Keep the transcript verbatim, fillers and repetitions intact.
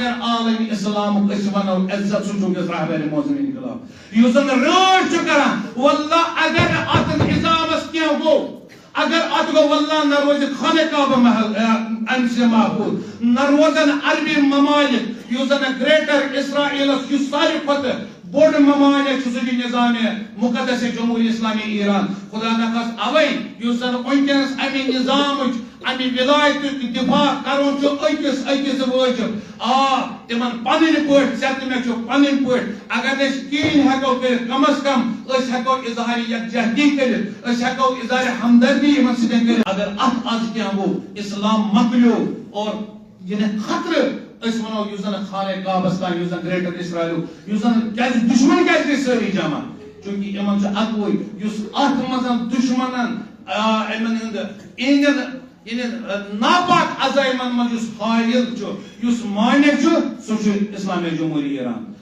عالم اسلامُک أسۍ وَنو عزت، سُہ چھُ وٕنکیٚس رہبر معظم انقلاب، یُس زَن رٲچھ چھُ کران۔ واللہ اگر اتھ نظامس کینٛہہ گوٚو، اگر اتھ گوٚو، واللہ نہ روزِ خانہ کعبہ محل، ا، امہِ سۭتۍ محفوظ، نہ روزن عربی ممالک، یُس زَن گریٹر اسرائیلس، یُس ساروی کھۄتہٕ بوٚڑ ممالک چھُ، سُہ چھُ نظام مقدس جمہوری اسلامی ایران۔ خدا نخواست اوے یُس زَن وٕنکیٚنس امہِ نظامٕچ، امہِ ولایتُک دفاع کرُن چھُ أکِس أکِس وٲجب۔ آ، تِمن پنٕنۍ پٲٹھۍ، ژےٚ تہٕ مےٚ چھُ پنٕنۍ پٲٹھۍ۔ اگر نہٕ أسۍ کِہیٖنۍ ہٮ۪کو کٔرِتھ، کم از کم أسۍ ہٮ۪کو اظہار یکجہتی کٔرِتھ، أسۍ ہٮ۪کو اظہار ہمدردی یِمن سۭتۍ کٔرِتھ۔ اگر اتھ از کینٛہہ گوٚو، اسلام مۄکلیو اور یعنی خطرٕ أسۍ ونو، یُس زن خانہ کعبس تام، یُس زن گریٹر اسرائیل، یُس زن کیازِ دشمن کیازِ گٔے سٲری جمع؟ چونکہ یِمن چھُ اکوے، یُس اتھ منٛز دشمنن، آ، یِمن ہُنٛد، یِہنٛدٮ۪ن، یعنی، آ، ناپاک عزائمن منٛز یُس فاعل چھُ، یُس مانع چھُ، سُہ چھُ اسلامی جمہوری ایران۔